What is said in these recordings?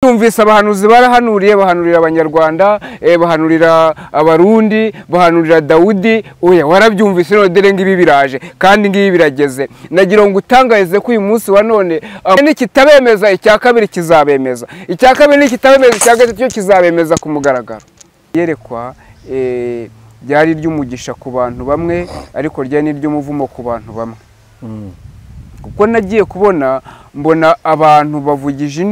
Tumvise abahanuzi barahanuriye, bahanurira abanyarwanda, bahanurira abarundi, bahanurira Dawudi. Oya, warabyumvise none dore ngibi biraje kandi ngibi birageze. Nagira ngo utangarize ko uyu munsi wa none nikitabemeza icya kabiri kizabemeza, icya kabiri nikitabemeza icya gatatu cyo kizabemeza ku mugaragaro. Yerekwa ryari ry'umugisha ku bantu bamwe, ariko ryari n'iry'umuvumo ku bantu bamwe. Kuko nagiye kubona mbona abantu bavugije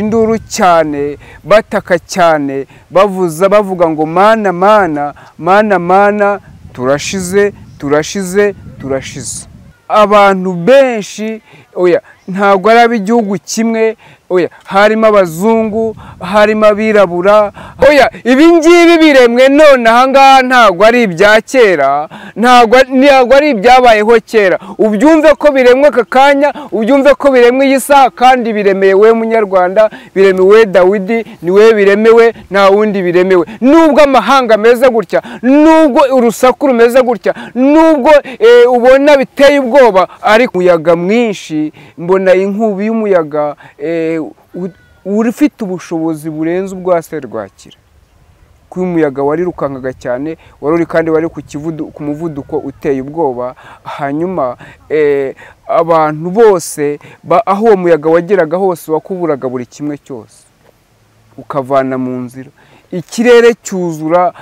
induru cyane, bataka cyane, bavuza bavuga ngo mana mana mana mana, turashize turashize turashize. Abantu benshi, oya, ntabwo ari ab'igihugu kimwe, oya, harimo abazungu, harimo abirabura. Oya, ibi ngibi biremwe none aha ngaha ntabwo ari ibya kera, ntabwo ari ibyabayeho kera. Ubyumve ko biremwe aka kanya, ubyumve ko biremwe iyi saha, kandi biremeye we munyarwanda, biremewe Dawidi, ni we biremewe, nta wundi biremewe. Nubwo amahanga ameze gutya, nubwo urusaku rumeze gutya, nubwo ubona biteye ubwoba, ariko umuyaga mwinshi, mbona inkubi y'umuyaga ufite ubushobozi burenze ubwa serwakira. Kuko umuyaga warirukankaga cyane, wari kandi wari ku muvuduko uteye ubwoba. Hanyuma abantu bose aho uwo muyaga wageraga hose wakuburaga buri kimwe cyose, ukavana mu nzira, ikirere cyuzura.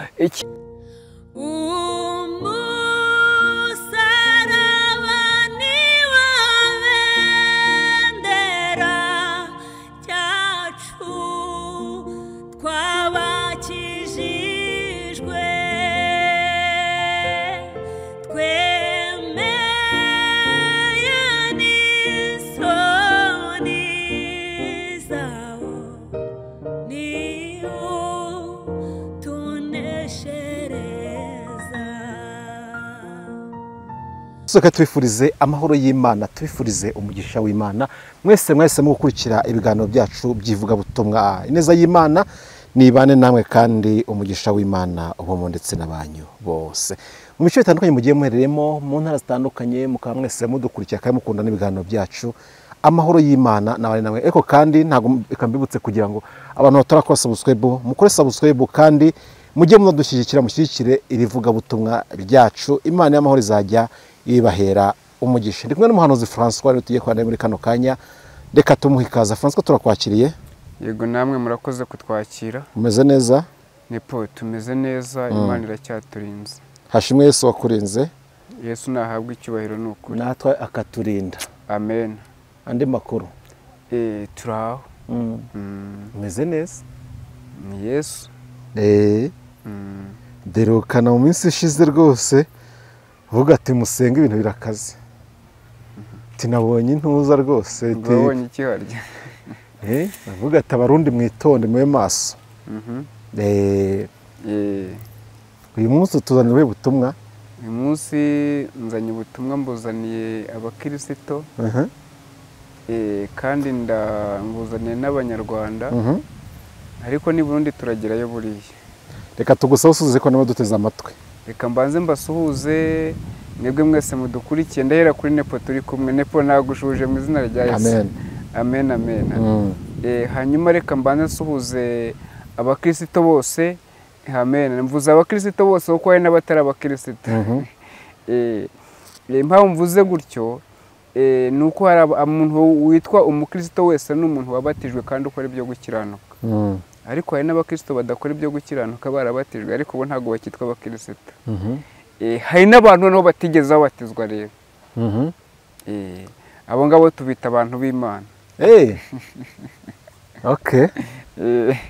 Soka tubifurize amahoro y'Imana, tubifurize umugisha w'Imana. Mwese mwese mugukurikira ibiganiro byacu by'ivugabutumwa. Ineza y'Imana nibane namwe kandi umugisha w'Imana ubomo ndetse n'abanyu bose. Mu bice bitandukanye mugiye muhereremo, mu ntara zitandukanye, mukaba mwese mudukurikira kandi mukunda n'ibiganiro byacu. Amahoro y'Imana nabane namwe. Eko kandi ntago ikambibutse kugira ngo abantu batarakora subscribe, mukore subscribe kandi mujye munadushyigikira, mushyigikire irivugabutumwa ryacu. Imana y'amahoro izajya ibahera umugisha. Ndi kumwe n'umuhanuzi François rero tugiye kwandika muri kano kanya. Reka tumuhe ikaze. François, turakwakiriye. Yego, namwe murakoze kutwakira. Umeze neza? Nepo, tumeze neza, Imana iracyaturinze. Hashimwe Yesu wakurinze. Yesu nahabwe icyubahiro n'ukuri. Natwe akaturinda. Amen. Andi makuru? Turaho. Umeze neza? Ni Yesu. Derukana mu minsi ishize rwose vuga ati musenge ibintu birakaze. Tinabonye intuza rwose. Wabonye iki harya? Navuga ati abarundi mwitonde mube maso. Uyu munsi tuzaniye ubutumwa. Uyu munsi nzanye ubutumwa, mbuzaniye abakirisito. Kandi ndambuzaniye n'abanyarwanda. Ariko ni Burundi turagerayo buriya. Reka tugusuhuze ko nabo duteze amatwi. Reka mbanze mbasuhuze mwebwe mwese mudukurikiye. Ndahera kuri Nepo turi kumwe. Nepo, nagushuje mu izina rya Yesu. Amen. Amen, amen. Hanyuma reka mbanze nsuhuze abakirisito bose. Amen. Mvuze abakirisito bose kuko hari n'abatari abakirisito. Impamvu mvuze gutyo nuko hari umuntu witwa umukirisito wese n'umuntu wabatijwe kandi ukora ibyo gukiranuka. Ariko hari n'abakirisito badakora ibyo gukiranuka barabatijwe, ariko bo ntabwo bakitwa abakirisito. Hari n'abantu nabo batigeze babatizwa rero. Abo ngabo tubita abantu b'Imana. Okay.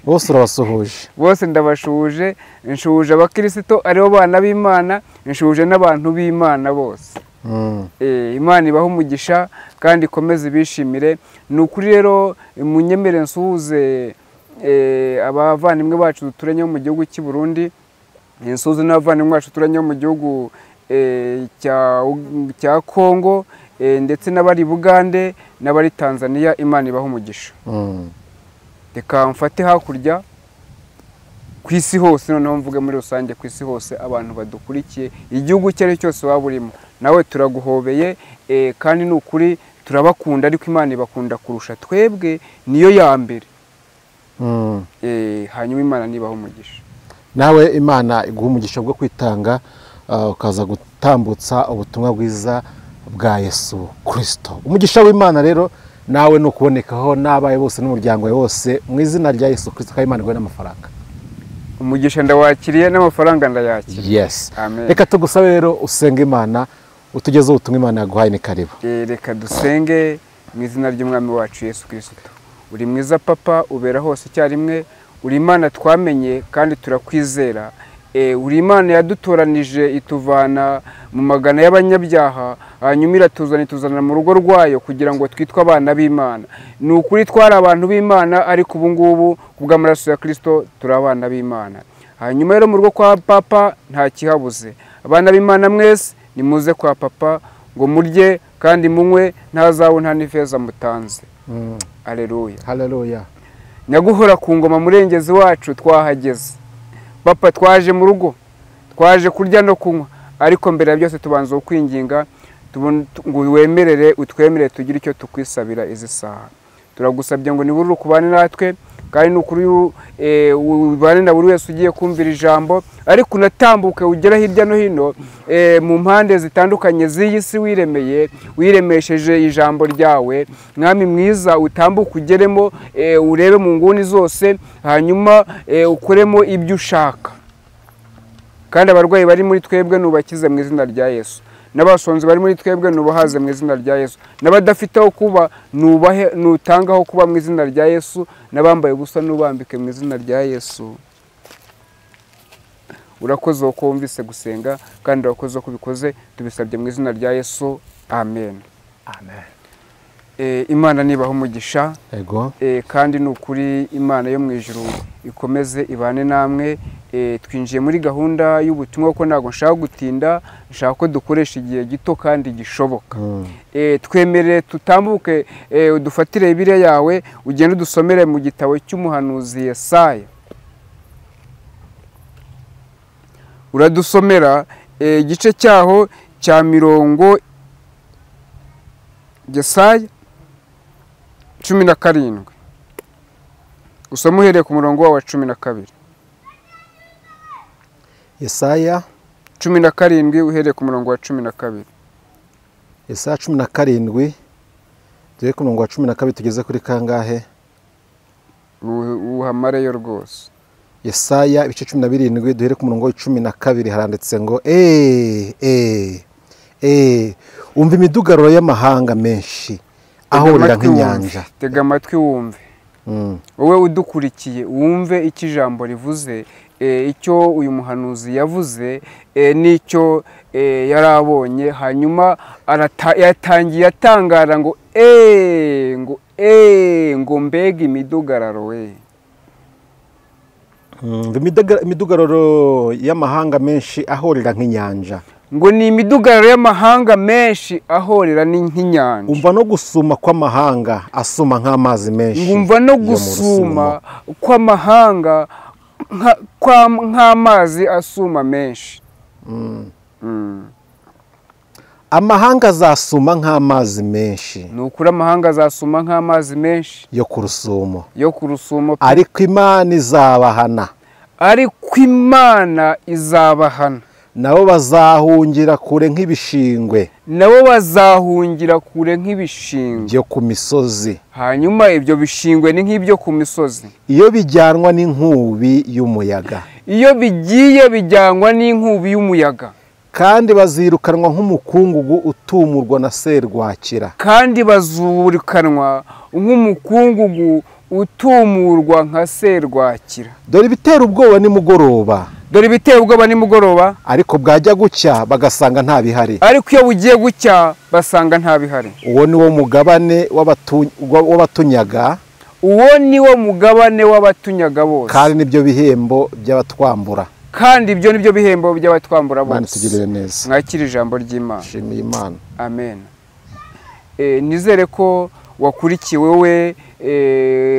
Bose urabasuhuje. Bose ndabashuhuje, nshuhuje abakirisito aribo bana b'Imana, nshuhuje n'abantu b'Imana bose. Imana ibahe umugisha kandi ikomeze ibishimire. Ni ukuri rero munyemere nsuhuze abavandimwe bacu duturanye mu gihugu cy'i Burundi, nsuhuze n'abavandimwe bacu duturanye mu gihugu cya Kongo, ndetse n'abari Bugande n'abari Tanzania. Imana ibahe umugisha. Reka mfate hakurya ku isi hose, noneho mvuge muri rusange ku isi hose abantu badukurikiye, igihugu icyo ari cyose waba urimo, nawe turaguhobeye. Kandi ni ukuri Turabakunda ariko Imana ibakunda kurusha twebwe, niyo ya mbere. Hanyuma Imana nibaho umugisha. Nawe Imana iguha umugisha bwo kwitanga, ukaza gutambutsa ubutumwa bwiza bwa Yesu Kristo. Umugisha w'Imana rero nawe ni ukubonekaho n'abaye bose n'umuryango wawe wose mu izina rya Yesu Kristo, kandi Imana iguhe n'amafaranga. Umugisha ndawakiriye n'amafaranga ndayakiriye. Yes. Reka tugusabe rero usenge Imana, utugeze ubutumwa Imana yaguhaye. Ni karibu. Reka dusenge mu izina ry'Umwami wacu Yesu Kristo. Uri mwiza Papa, ubera hose icyarimwe, uri Imana twamenye kandi turakwizera. Uri Imana yadutoranije ituvana mu magana y'abanyabyaha, hanyuma iratuzana ituzana mu rugo rwayo kugira ngo twitwe abana b'Imana. Ni ukuri twari abantu b'Imana, ariko ubu ngubu kubw'amaraso ya Kristo turi abana b'Imana. Hanyuma rero mu rugo kwa Papa nta kihabuze. Abana b'Imana mwese nimuze kwa Papa ngo murye kandi munywe, nta zahabu nta n'ifeza mutanze. Haleluya. Haleluya. Nyaguhora ku ngoma murengezi wacu twahageze. Papa, twaje mu rugo, twaje kurya no kunywa, ariko mbere ya byose tubanza kwinginga ngo wemerere, utwemerere tugire icyo tukwisabira izi saha. Turagusabye ngo nibura ukubane natwe, kandi nukuri ubane na buri wese ugiye kumvira ijambo, ariko unatambuke ugera hirya no hino mu mpande zitandukanye z'iyi si wiremeye, wiremesheje ijambo ryawe. Mwami mwiza, utambuke ugeremo, urebe mu nguni zose, hanyuma ukoremo ibyo ushaka. Kandi abarwayi bari muri twebwe nubakize mu izina rya Yesu, n'abasonzi bari muri twebwe nubahaze mu izina rya Yesu, n'abadafite aho kuba nubahe, nutanga aho kuba mu izina rya Yesu, n'abambaye ubusa nubambike mu izina rya Yesu. Urakoze uko wumvise gusenga, kandi urakoze uko ubikoze, tubisabye mu izina rya Yesu, amen. Amen. Imana nibaho umugisha. Yego. Kandi ni ukuri Imana yo mu ijuru ikomeze ibane namwe. Twinjiye muri gahunda y'ubutumwa kuko ntabwo nshaka gutinda, nshaka ko dukoresha igihe gito kandi gishoboka. Twemerere tutambuke, udufatire Bibiliya yawe ugende udusomere mu gitabo cy'umuhanuzi Yesaya. Uradusomera igice cyaho cya mirongo, Yesaya 17, usome uhereye ku murongo wa 12. Yesaya 17 uhereye ku murongo wa 12. Yesaya 17 turi ku murongo wa 12 tugeze kuri kangahe? Uhamareyo rwose. Yesaya ibice 17 duhere ku murongo wa 12, haranditse ngo umva imidugararo y'amahanga menshi ahorera nk'inyanja. Tega amatwi wumve. Wowe udukurikiye wumve icyo ijambo rivuze, icyo uyu muhanuzi yavuze, n'icyo yarabonye. Hanyuma yatangiye atangara ngo ngo ngo mbega imidugararo we. Imidugararo y'amahanga menshi ahorera nk'inyanja. Ngo ni imidugararo y'amahanga menshi ahorera nk'inyanja. Umva no gusuma kw'amahanga asuma nk'amazi menshi. Umva no gusuma kw'amahanga nk'amazi asuma menshi. Amahanga azasuma nk'amazi menshi. Ni ukuri amahanga azasuma nk'amazi menshi yo ku rusumo. Yo ku rusumo. Ariko Imana izabahana. Ariko Imana izabahana. Nabo bazahungira kure nk'ibishingwe. Nabo bazahungira kure nk'ibishingwe byo ku misozi. Hanyuma ibyo bishingwe ni nk'ibyo ku misozi. Iyo bijyanwa n'inkubi y'umuyaga. Iyo bigiye bijyanwa n'inkubi y'umuyaga. Kandi bazirukanwa nk'umukungugu utumurwa na serwakira. Kandi bazurukanwa nk'umukungugu utumurwa nka serwakira. Dore ibitera ubwoba nimugoroba. Dore ibitera ubwoba nimugoroba. Ariko bwajya gucya bagasanga nta bihari. Ariko iyo bugiye gucya basanga nta bihari. Uwo ni wo mugabane w'abatunyaga. Uwo ni wo mugabane w'abatunyaga bose. Kandi nibyo bihembo by'abatwambura. Kandi ibyo nibyo bihembo by'abatwambura bose. Imana itugirire neza. Mwakire ijambo ry'Imana. Shimiye Imana. Amen. Nizere ko wakurikiye wowe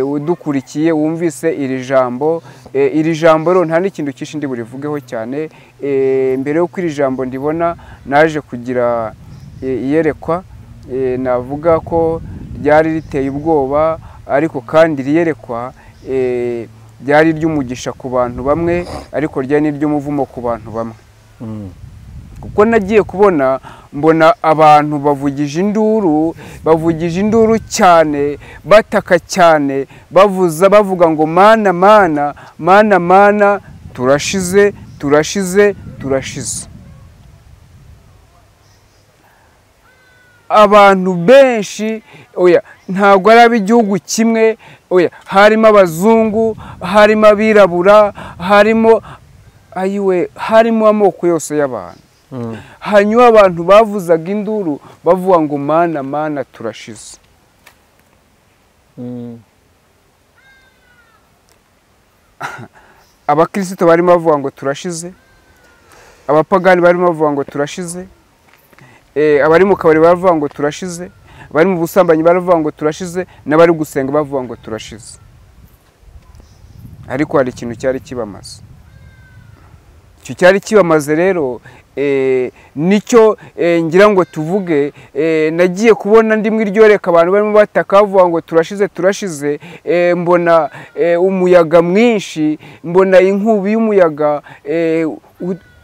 udukurikiye wumvise iri jambo. Iri jambo rero nta n'ikintu cyinshi ndi burivugeho cyane. Mbere y'uko iri jambo ndibona naje kugira iyerekwa. Navuga ko ryari riteye ubwoba, ariko kandi riyerekwa ryari ry'umugisha ku bantu bamwe, ariko ryari n'iry'umuvumo ku bantu bamwe. Kuko nagiye kubona mbona abantu bavugije induru cyane, bataka cyane, bavuza bavuga ngo mana mana mana mana, turashize turashize turashize. Abantu benshi, oya ntabwo ari ab'igihugu kimwe, oya harimo abazungu, harimo abirabura, harimo ayiwe, harimo amoko yose y'abantu. Hanyuma abantu bavuzaga induru bavuga ngo mana mana turashize. Abakristo barimo bavuga ngo turashize, abapagani barimo bavuga ngo turashize, abari mu kabari bavuga ngo turashize, abari mu busambanyi baravuga ngo turashize, n'abari gusenga bavuga ngo turashize. Ariko hari ikintu cyari kibamaze. Icyo cyari kibamaze rero nicyo ngira ngo tuvuge. Nagiye kubona ndi mwiryoreka abantu barimo bataka bavuga ngo turashize turashize, mbona umuyaga mwinshi, mbona inkubi y'umuyaga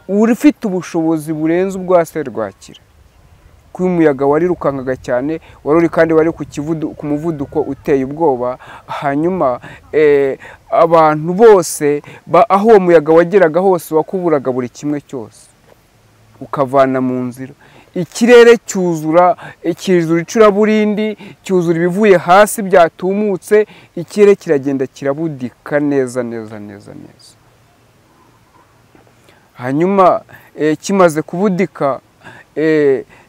ufite ubushobozi burenze ubwa serwakira. Kuko umuyaga warirukankaga cyane, wari uri kandi wari ku muvuduko uteye ubwoba. Hanyuma abantu bose aho uwo muyaga wageraga hose wakuburaga buri kimwe cyose ukavana mu nzira. Ikirere cyuzura, cyuzura icuraburindi, cyuzura ibivuye hasi byatumutse, ikirere kiragenda kirabudika neza neza neza neza. Hanyuma kimaze kubudika,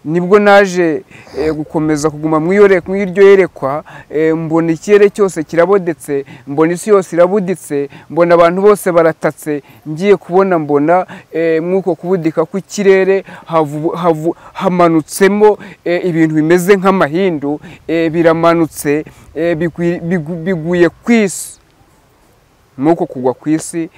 nibwo naje gukomeza kuguma mw'iryo yerekwa, mbona ikirere cyose kirabodetse, mbona isi yose irabuditse, mbona abantu bose baratatse. Ngiye kubona mbona mw'uko kubudika kw'ikirere hamanutsemo ibintu bimeze nk'amahindu, biramanutse, biguye ku isi. Nuko kugwa ku isi,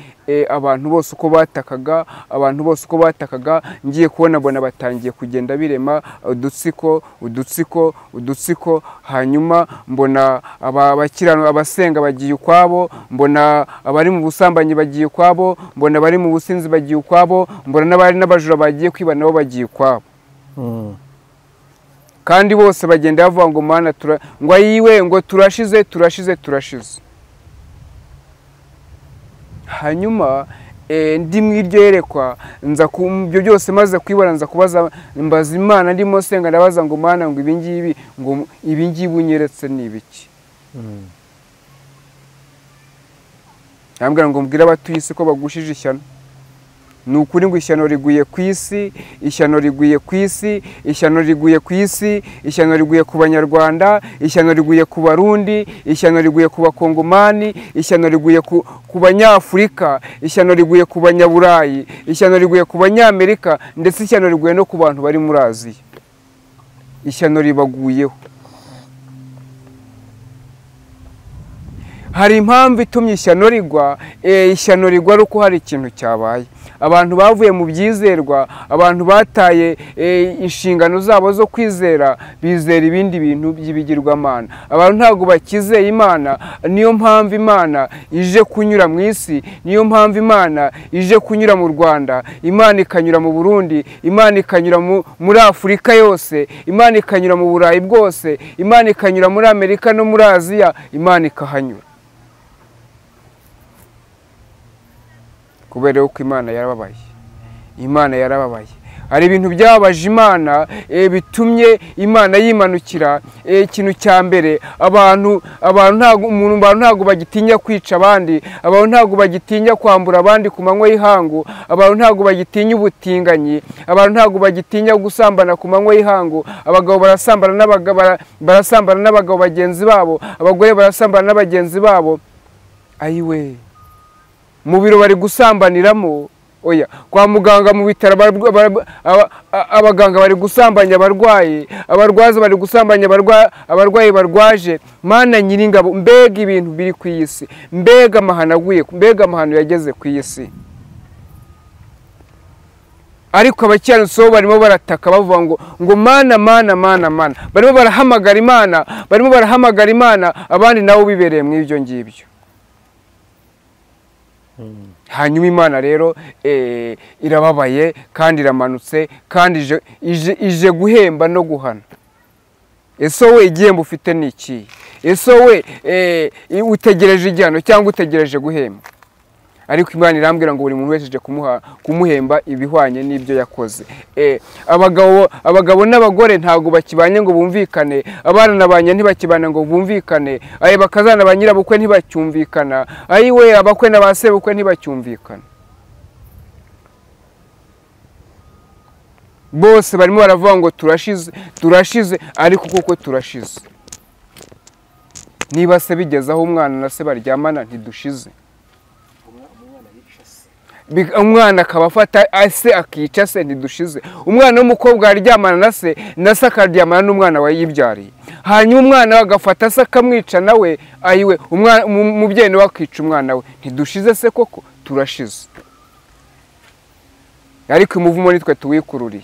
abantu bose uko batakaga, abantu bose uko batakaga, ngiye kubona mbona batangiye kugenda birema udutsiko udutsiko udutsiko. Hanyuma mbona abakirano abasenga bagiye ukwabo, mbona abari mu busambanyi bagiye ukwabo, mbona abari mu businzi bagiye ukwabo, mbona n'abari n'abajura bagiye kwiba nabo bagiye ukwabo. Kandi bose bagenda bavuga ngo mana ngo ayiwe ngo turashize turashize turashize. Hanyuma ndi mw'iryo yerekwa, nza ku byo byose maze kwibona, nza kubaza mbaza Imana ndimo senga, ndabaza ngo Mana ngo ibingibi, ngo ibingibi unyeretse ni ibiki? Yambwira ngo mbwira abatuye isi ko bagushije ishyano. Ni ukuri ngo ishyano riguye ku isi, ishyano riguye ku isi, ishyano riguye ku isi, ishyano riguye ku Banyarwanda, ishyano riguye ku Barundi, ishyano riguye ku Bakongomani, ishyano riguye ku Banyafurika, ishyano riguye ku Banyaburayi, ishyano riguye ku Banyamerika, ndetse ishyano riguye no ku bantu bari muri Aziya. Ishyano ribaguyeho. Hari impamvu itumye ishyano rigwa, ishyano rigwa ari uko hari ikintu cyabaye. Abantu bavuye mu byizerwa, abantu bataye inshingano zabo zo kwizera, bizera ibindi bintu by'ibigirwamana. Abantu ntabwo bakizeye Imana, niyo mpamvu Imana ije kunyura mu isi, niyo mpamvu Imana ije kunyura mu Rwanda, Imana ikanyura mu Burundi, Imana ikanyura muri Afurika yose, Imana ikanyura mu Burayi bwose, Imana ikanyura muri Amerika no muri Aziya, Imana ikahanyura. Kubera yuko Imana yarababaye. Imana yarababaye. Hari ibintu byababaje Imana bitumye Imana yimanukira. Ikintu cya mbere, abantu ntago umuntu ntago bagitinya kwica abandi, abantu ntago bagitinya kwambura abandi ku manywa y'ihangu, abantu ntago bagitinya ubutinganyi, abantu ntago bagitinya gusambana ku manywa y'ihangu. Abagabo barasambana n'abagabo, barasambana n'abagabo bagenzi babo, abagore barasambana n'abagenzi babo. Ayiwe, mu biro bari gusambaniramo, oya kwa muganga mu bitaro abaganga bari gusambanya abarwayi, abarwaza bari gusambanya abarwayi barwaje. Mana nyiringabo, mbega ibintu biri ku isi, mbega amahano aguye, mbega amahano yageze ku isi. Ariko abakiranutsi bo barimo barataka bavuga ngo mana mana mana mana, barimo barahamagara Imana, barimo barahamagara Imana, abandi nabo bibereye mu ibyo ngibyo. Hanyuma Imana rero irababaye kandi iramanutse kandi ije guhemba no guhana. Ese wowe igihembo ufite ni iki? Ese wowe utegereje igihano cyangwa utegereje guhemba? Ariko Imana irambwira ngo buri muntu wese ije kumuhemba ibihwanye n'ibyo yakoze. Abagabo n'abagore ntabwo bakibanye ngo bumvikane, abana nabanye ntibakibana ngo bumvikane, aye bakazana ba nyirabukwe ntibacyumvikana, ayiwe abakwe na ba sebukwe ntibacyumvikana. Bose barimo baravuga ngo turashize, turashize, ariko koko turashize. Niba se bigeze aho umwana na se baryamana ntidushize. Umwana akaba afata se akica se ntidushize. Umwana w'umukobwa aryamana na se, na se akaryamana n'umwana wayibyariye. Hanyuma umwana agafata se akamwica nawe, ayiwe umubyeyi nawe akica umwana we, ntidushize se koko? Turashize. Ariko umuvumo nitwe tuwikururiye.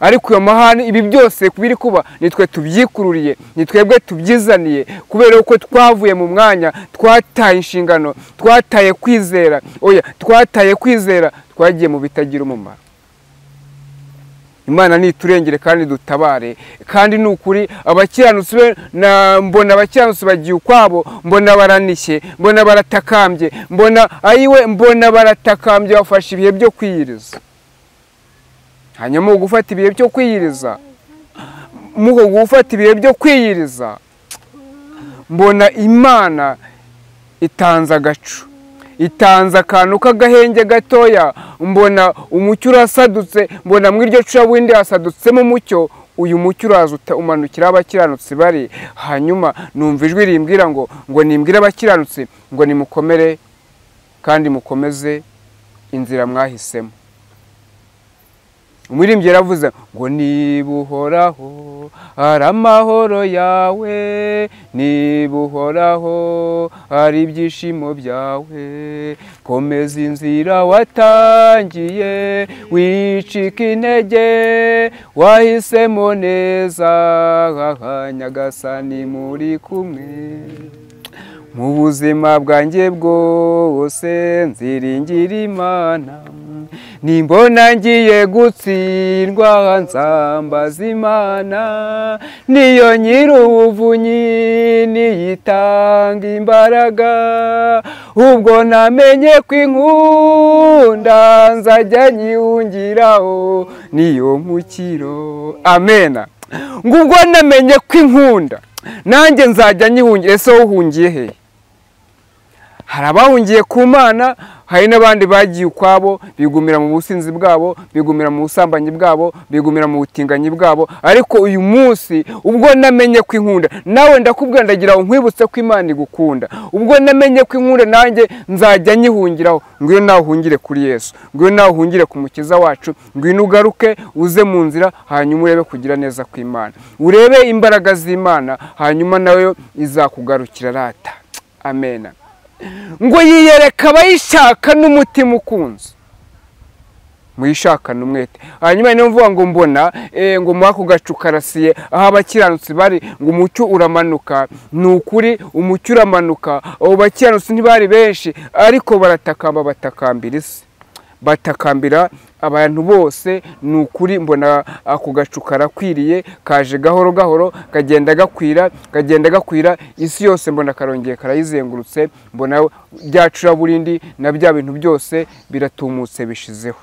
Ariko iyo mahane, ibi byose biri kuba nitwe tubyikururiye, nitwebwe tubyizaniye, kubera ko twavuye mu mwanya, twataye inshingano, twataye kwizera, oya twataye kwizera, twagiye mu bitagira umumaro. Imana niturengere kandi dutabare. Kandi nukuri abakiranutsi na mbona abakiranutsi bagiye ukwabo, mbona baranishye, mbona baratakambye, mbona ayiwe, mbona baratakambye, bafashe ibihe byo kwiyiriza. Hanyuma gufata ibihe byo kwiyiriza, muko gufata ibihe byo kwiyiriza, mbona Imana itanze agacu, itanze akantu k'agahenge gatoya, mbona umucyo urasadutse, mbona mu iryo curaburindi hasadutsemo umucyo. Uyu mucyo uraza umanukira abakiranutsi bari. Hanyuma numva ijwi rimbwira ngo nimbwire abakiranutsi ngo nimukomere kandi mukomeze inzira mwahisemo. Umuririmbyi yaravuze ngo niba uhoraho ari amahoro yawe, niba uhoraho ari ibyishimo byawe, komeza inzira watangiye, wicika intege, wahisemo neza, Nyagasani muri kumwe. Mu buzima bwanjye bwose nziringira Imana, nimbona ngiye gutsindwa nzambaza Imana, niyo nyir'ubuvunyi niyitanga imbaraga, ubwo namenye ko inkunda nzajya nyihungiraho, niyo mukiro. Amena. Ngubwo namenye ko inkunda nanjye nzajya nyihungira. Ese uhungiye he? Hari abahungiye ku Mana, hari n'abandi bagiye ukwabo, bigumira mu businzi bwabo, bigumira mu busambanyi bwabo, bigumira mu butinganyi bwabo. Ariko uyu munsi ubwo namenye ko inkunda, nawe ndakubwira ndagira ngo nkwibutse ko Imana igukunda. Ubwo namenye ko inkunda nanjye nzajya nyihungiraho. Ngwino nawe uhungire kuri Yesu, ngwino nawe uhungire ku Mukiza wacu, ngwino ugaruke uze mu nzira, hanyuma urebe kugira neza kw'Imana, urebe imbaraga z'Imana, hanyuma nawe izakugarukira rata. Amena. Ngo yiyereka abayishaka n'umutima ukunze, muyishakane umwete. Hanyuma niyo mvuga ngo mbona ngo muri ako gacu karasiye aho abakiranutsi bari, ngo umucyo uramanuka. Ni ukuri umucyo uramanuka. Abo bakiranutsi ntibari benshi, ariko baratakamba, batakambira isi, batakambira abantu bose. Ni ukuri mbona ako gacu karakwiriye, kaje gahoro gahoro, kagenda gakwira, kagenda gakwira isi yose, mbona karongeye karayizengurutse, mbona bya curaburindi na bya bintu byose biratumutse bishizeho.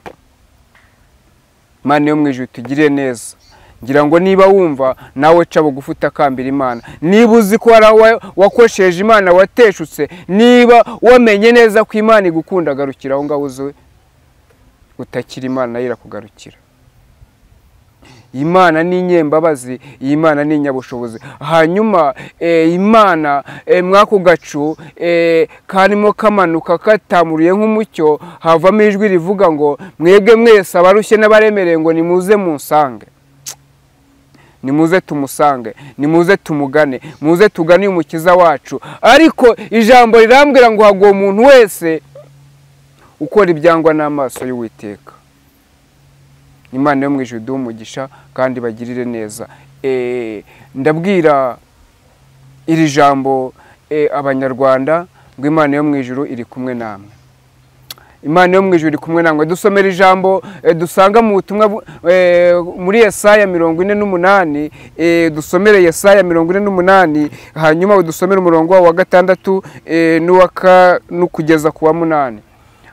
Imana yo mu ijuru itugirire neza. Ngira ngo niba wumva nawe ca bugufi utakambira Imana, niba uzi ko wakosheje Imana, wateshutse, niba wamenye neza ko Imana igukunda, garukira aho ngaho uzi utakira Imana nayo irakugarukira. Imana ni inyembabazi, Imana ni inyabushobozi. Hanyuma Imana mwako gacu karimo kamanuka katamuriye nk'umucyo, havamo ijwi rivuga ngo mwebwe mwese abarushye n'abaremereye ngo nimuze munsange, nimuze tumusange, nimuze tumugane, muze tugane Umukiza wacu. Ariko ijambo rirambwira ngo haguwe umuntu wese ukora ibyangwa n'amaso y'Uwiteka. Imana yo mu ijuru iduhe umugisha kandi bagirire neza. Ndabwira iri jambo abanyarwanda ngo Imana yo mu ijuru iri kumwe namwe. Imana yo mu ijuru iri kumwe namwe. Dusomera ijambo dusanga mu butumwa muri Yesaya 48, dusomere Yesaya 48, hanyuma udusomere umurongo wa 6 n'uwa kugeza ku wa 8.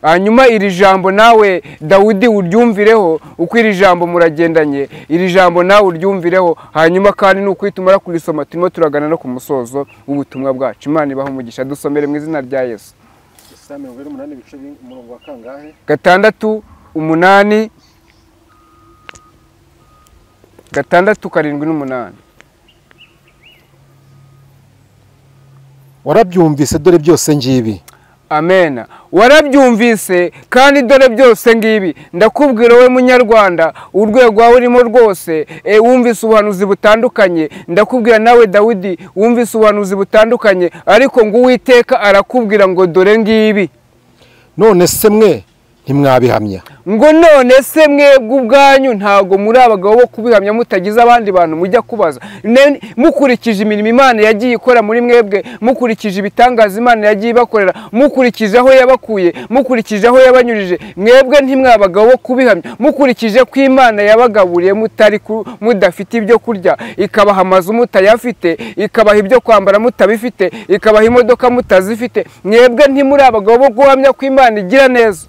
Hanyuma iri jambo nawe Dawudi uryumvireho, uko iri jambo muragendanye, iri jambo nawe uryumvireho. Hanyuma kandi nukwitumara kurisoma turimo turagana no ku musozo w'ubutumwa bwacu. Imana ibahe umugisha. Dusomere mu izina rya Yesu. Yesaya 48 ibice umurongo wa kangahe? 6, 8, 6, 7 n'8. Warabyumvise dore byose ngibi. Amena. Warabyumvise kandi dore byose ngibi. Ndakubwira wowe munyarwanda, urwego wawe urimo rwose, wumvise ubuhanuzi butandukanye. Ndakubwira nawe Dawidi, wumvise ubuhanuzi butandukanye, ariko ngo Uwiteka arakubwira ngo dore ngibi. None se mwe ntimwabihamya? Ngo none se mwebwe ubwanyu ntago muri abagabo bo kubihamya, mutagize abandi bantu mujya kubaza. Mukurikije imirimo Imana yagiye ikora muri mwebwe, mukurikije ibitangaza Imana yagiye ibakorera, mukurikije aho yabakuye, mukurikije aho yabanyujije, mwebwe ntimwabagabo bo kubihamya. Mukurikije ko Imana yabagaburiye mutari mudafite ibyo kurya, ikabaha amazu mutayafite, ikabaha ibyo kwambara mutabifite, ikabaha imodoka mutazifite, mwebwe ntimuri abagabo bo guhamya ko Imana igira neza.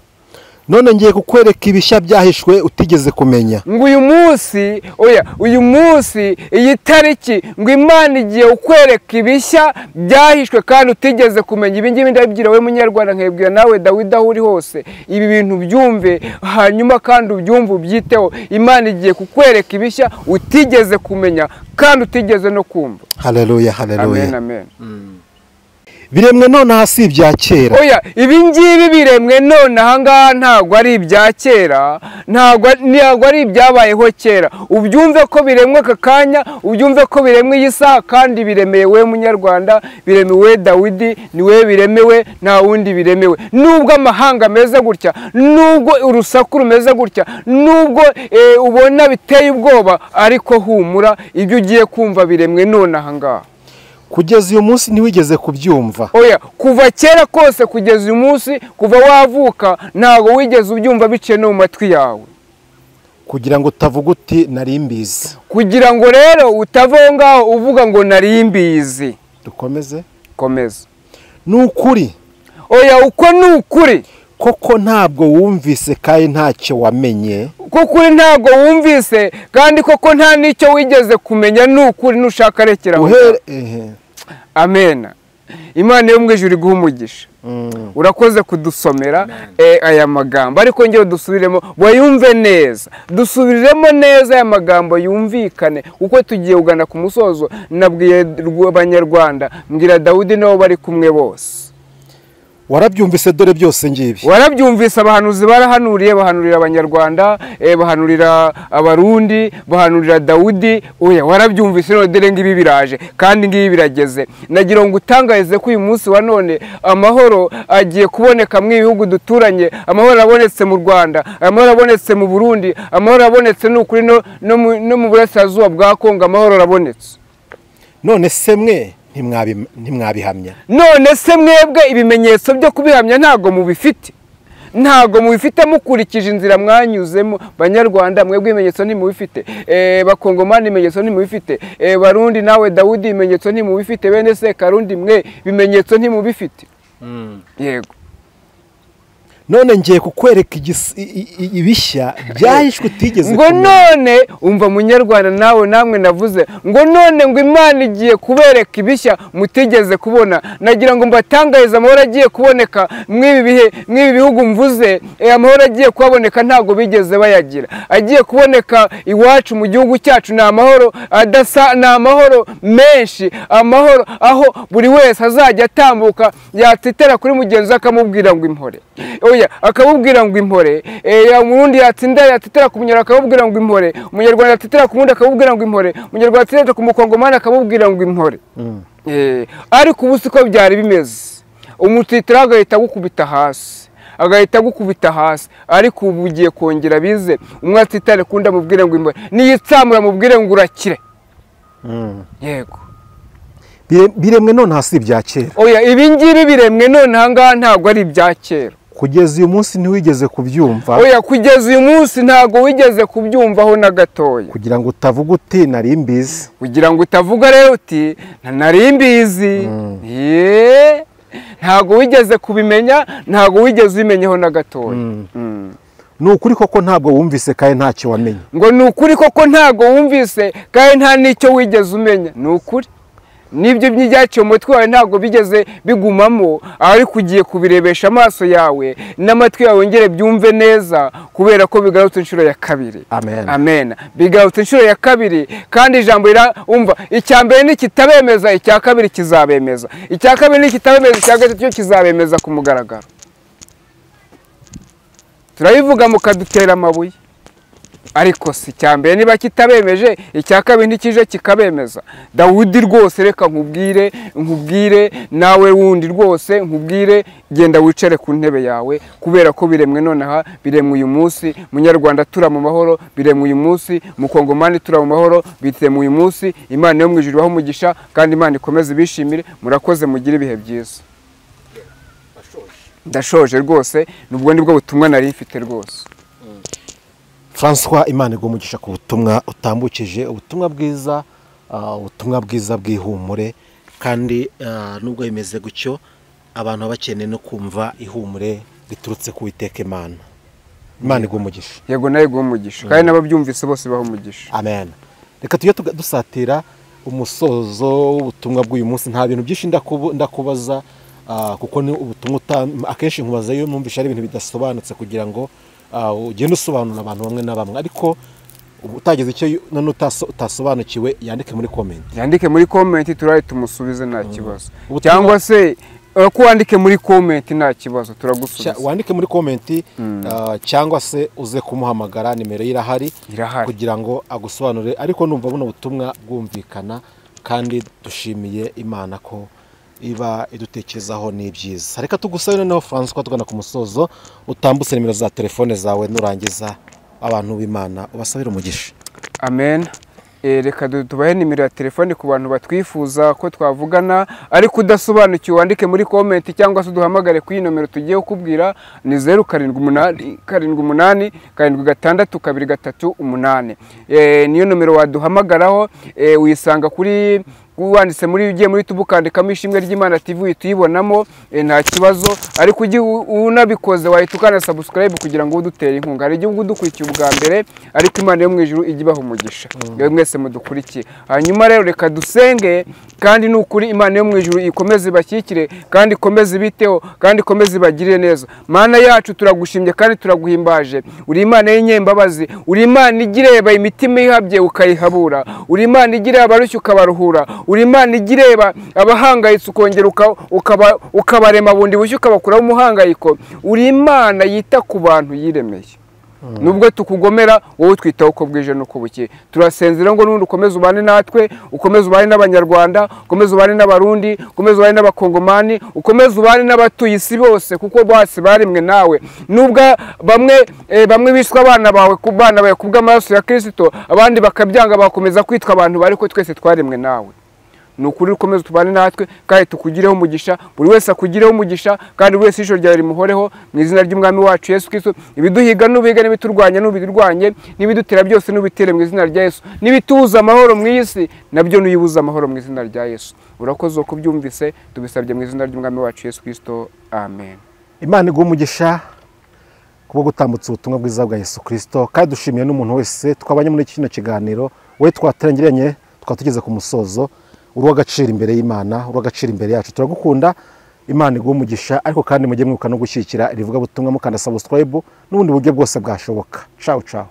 None ngiye kukwereka ibishya byahishwe utigeze kumenya. Ngo uyu munsi, oya, uyu munsi iyi tariki, ngo Imana igiye kukwereka ibishya byahishwe kandi utigeze kumenya. Ibi ngibi ndabibwira wowe munyarwanda, nkebwira nawe Dawidi aho uri hose, ibi bintu byumve, hanyuma kandi ubyumve ubyiteho. Imana igiye kukwereka ibishya utigeze kumenya kandi utigeze no kumva. Haleluya, haleluya. Amen, amen. Biremwe nonaha si ibya kera. Oya, ibi ngibi biremwe none aha ngaha ntabwo ari ibya kera, ntabwo ari ibyabayeho kera. Ubyumve ko biremwe aka kanya, ubyumve ko biremwe iyi saha, kandi biremewe we munyarwanda, biremewe Dawidi, ni we biremewe, nta wundi biremewe. Nubwo amahanga ameze gutya, nubwo urusaku rumeze gutya, nubwo ubona biteye ubwoba, ariko humura, ibyo ugiye kumva biremwe none aha ngaha. Kugeza uyu munsi ntiwigeze kubyumva. Oya, kuva kera kose kugeza uyu munsi, kuva wavuka ntabwo wigeze ubyumva biciye no mu matwi yawe. Kugira ngo utavuga uti nari mbizi. Kugira ngo rero utava aho ngaho uvuga ngo nari mbizi. Dukomeze? Komeza. Ni ukuri. Oya, uko ni ukuri. Koko ntabwo wumvise kandi ntacyo wamenye. Koko ntabwo wumvise kandi koko nta n'icyo wigeze kumenya. Ni ukuri, nushaka rekera aho. Amena. Imana yo mu ijuru iguhe umugisha. Urakoze kudusomera aya magambo, ariko ngewe dusubiremo wayumve neza, dusubiremo neza aya magambo yumvikane, uko tugiye kugana ku musozo. Nabwiye abanyarwanda, mbwira Dawidi nabo bari kumwe bose. Warabyumvise dore byose ngibi. Warabyumvise, abahanuzi barahanuriye, bahanurira abanyarwanda, bahanurira abarundi, bahanurira Dawudi. Oya, warabyumvise none dore ngibi biraje kandi ngibi birageze. Nagira ngo utangarize ko uyu munsi wa none amahoro agiye kuboneka mu bihugu duturanye. Amahoro abonetse mu Rwanda, amahoro abonetse mu Burundi, amahoro abonetse n'ukuri no mu burasirazuba bwa Kongo, amahoro arabonetse. None se mwe ntimwabihamya? None se mwebwe ibimenyetso byo kubihamya ntabwo mubifite? Ntabwo mubifite mukurikije inzira mwanyuzemo. Banyarwanda mwebwe ibimenyetso ntimubifite, bakongomani ibimenyetso ntimubifite, barundi nawe Dawudi ibimenyetso ntimubifite, bene se Karundi mwe ibimenyetso ntimubifite. Yego. None ngiye kukwereka ibishya byahishwe utigeze ngo none umva munyarwanda nawe namwe navuze ngo none ngo Imana igiye kubereka ibishya mutigeze kubona. Nagira ngo mbatangarize amahoro agiye kuboneka mw'ibi bihe, mw'ibi bihugu mvuze, amahoro agiye kuhaboneka ntago bigeze bayagira. Agiye kuboneka iwacu mu gihugu cyacu ni amahoro adasa, ni amahoro menshi, amahoro aho buri wese azajya atambuka yatitera kuri mugenzi akamubwira ngo impore. Oya, akamubwira ngo impore. Umurundi yatsinda yatitera ku munyarwanda akamubwira ngo impore, umunyarwanda yatitera ku murundi akamubwira ngo impore, umunyarwanda yatitera ku mukongomani akamubwira ngo impore. Ariko ubu siko byari bimeze. Umutitira agahita agukubita hasi, agahita agukubita hasi. Ariko ubu ugiye kongera bize, umwe atitare kundi amubwire ngo imbone, niyitsamura amubwire ngo urakire. Yego. Biremwe none hasi ibya kera. Oya, ibi ngibi biremwe none aha ngaha ntabwo ari ibya kera. Kugeza uyu munsi ntiwigeze kubyumva. Oya, kugeza uyu munsi ntabwo wigeze kubyumvaho na gatoya. Kugira ngo utavuga uti nari mbizi. Kugira ngo utavuga rero uti nari mbizi. Ntabwo wigeze kubimenya, ntabwo wigeze ubimenyeho na gatoya. Ni ukuri koko ntabwo wumvise kandi ntacyo wamenye. Ngo ni ukuri koko ntabwo wumvise kandi nta n'icyo wigeze umenya. Ni ukuri. Nibyo by'ibyaciye umutwe wawe ntabwo bigeze bigumamo, ariko ugiye kubirebesha amaso yawe n'amatwi yawe wongere byumve neza, kubera ko bigarutse inshuro ya kabiri. Amen. Amen. Bigarutse inshuro ya kabiri, kandi ijambo umva, icya mbere nikitabemeza, icya kabiri kizabemeza. Icya kabiri nikitabemeza, icya gatatu cyo kizabemeza ku mugaragaro. Turabivuga mukadutera amabuye, ariko si icya mbere niba kitabemeje, icya kabiri ntikije kikabemeza. Dawudi rwose reka nkubwire, nkubwire nawe wundi rwose nkubwire, genda wicare ku ntebe yawe, kubera ko biremwe nonaha, biremwe uyu munsi. Munyarwanda tura mu mahoro, biremwe uyu munsi. Mukongomani tura mu mahoro, biremwe uyu munsi. Imana yo mu ijuru ibahe umugisha, kandi Imana ikomeze ibishimire. Murakoze, mugire ibihe byiza. Ndashoje rwose, nubwo nibwo butumwa nari mfite rwose. François, Imana iguhe umugisha ku butumwa utambukije, ubutumwa bwiza, ubutumwa bwiza bw'ihumure. Kandi nubwo bimeze gutyo, abantu baba bakeneye no kumva ihumure riturutse ku Uwiteka Imana. Imana iguhe umugisha. Yego, nawe iguhe umugisha, kandi n'ababyumvise bose bahe umugisha. Amen. Reka tujye dusatira umusozo w'ubutumwa bw'uyu munsi. Nta bintu byinshi ndakubaza, kuko ni ubutumwa akenshi nkubaza iyo numvise ari ibintu bidasobanutse, kugira ngo ugende usobanura abantu bamwe na bamwe. Ariko utageze icyo none utasobanukiwe, yandike muri comment. Yandike muri comment, turaye tumusubize nta kibazo. Cyangwa se ko wandike muri comment nta kibazo, turagusubiza. Wandike muri comment, cyangwa se uze kumuhamagara, nimero irahari kugira ngo agusobanurire. Ariko numva buno butumwa bwumvikana, kandi dushimiye Imana ko iba idutekerezaho n'ibyiza. Reka tugusabe noneho François, tugana ku musozo, utambutse nimero za telefone zawe, nurangiza abantu b'Imana ubasabire umugisha. Amen. Reka tubahe nimero ya telefone ku bantu batwifuza ko twavugana, ariko udasobanukiwe wandike muri comment cyangwa se uduhamagare ku iyi nomero tugiye kukubwira, ni 0 7 8 7 8 7 6 2 3 8. Niyo nomero waduhamagaraho, uyisanga kuri wanditse muri ugiye muri YouTube ukandikamo Ishimwe ry'Imana TV uyibonamo, nta kibazo. Ariko ugiye unabikoze wahita ukana subscribe kugira ngo udutere inkunga. Hari igihugu dukurikiye ubwa mbere, ariko Imana yo mu ijuru ijye ibaha umugisha. Yewe mwese mudukurikiye. Hanyuma rero reka dusenge, kandi nukuri Imana yo mu ijuru ikomeze ibashyikire, kandi ikomeze ibiteho, kandi ikomeze ibagirire neza. Mana yacu turagushimye kandi turaguhimbaje. Uri Imana y'inyembabazi, uri Imana igireba imitima ihabye ukayihabura, uri Imana igireba abarushye ukabaruhura, uri Imana igireba abahangayitse ukongera ukabarema bundi bushya ukabakuraho umuhangayiko. Uri Imana yita ku bantu yiremeye. Nubwo tukugomera, wowe twitaho uko bwije n'uko bukeye. Turasenzera ngo n'ubundi ukomeze ubane natwe, ukomeze ubane n'Abanyarwanda, ukomeze ubane n'Abarundi, ukomeze ubane n'Abakongomani, ukomeze ubane n'abatuye isi bose, kuko bose baremwe nawe. Nubwo bamwe bishwe abana bawe ku bana bawe kubw'amaraso ya Kristo, abandi bakabyanga bakomeza kwitwa abantu, ariko twese twaremwe nawe. Ni ukuri ukomeze tubane natwe, kandi tukugireho umugisha, buri wese akugireho umugisha, kandi buri wese ijisho ryawe rimuhoreho, mu izina ry'Umwami wacu Yesu Kristo. Ibiduhiga n'ubiga, n'ibiturwanya n'ubirwanye, n'ibidutera byose n'ubitere mu izina rya Yesu, n'ibitubuza amahoro mu isi nabyo n'uyibuza amahoro mu izina rya Yesu. Urakoze uko ubyumvise, tubisabye mu izina ry'Umwami wacu Yesu Kristo. Amen. Imana iguhe umugisha kuba gutambutsa ubutumwa bwiza bwa Yesu Kristo, kandi dushimiye n'umuntu wese twabanye muri kino kiganiro, we twatangiranye twatugeze ku musozo. Uri uw'agaciro imbere y'Imana, uri uw'agaciro imbere yacu. Turagukunda, Imana iguhe umugisha. Ariko kandi mujye mwibuka no gushyigikira irivugabutumwa mukanda subscribe n'ubundi buryo bwose bwashoboka. Ciao ciao.